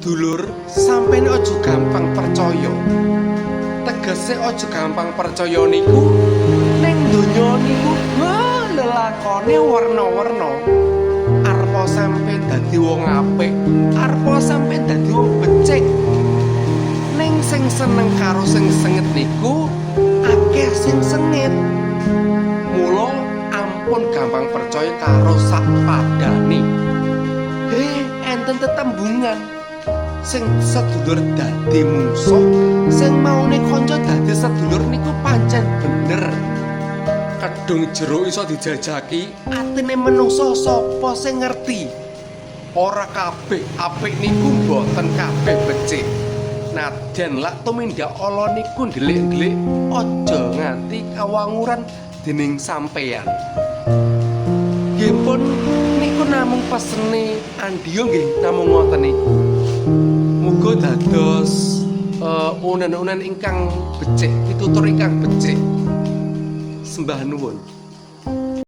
Dulur, sampeyan aja gampang percaya. Tegese aja gampang percaya niku ning donya niku, wah, lelakone werna-werna. Arepa sampe dadi wong apik, arepa sampe dadi wong becik. Ning sing seneng karo sing sengit niku akeh sing sengit. Mula ampun gampang percaya karo sak padane. Heh, enten tetembungan. Sing sedulur dadi mungsuh, sing maune kanca dadi sedulur niku pancen bener. Kedung jeruk iso dijajaki, atine menungsa sapa sing ngerti? Ora kabeh apik niku mboten kabeh becik. Nadyan lak tumindak ala niku ndelik-ndelik, aja nganti kawanguran dening sampeyan. Nggih pun, niku namung pesene Andio, nggih namung ngoten niku. Muga dados unen-unen ingkang becik, pitutur ingkang becik. Sembah nuwun.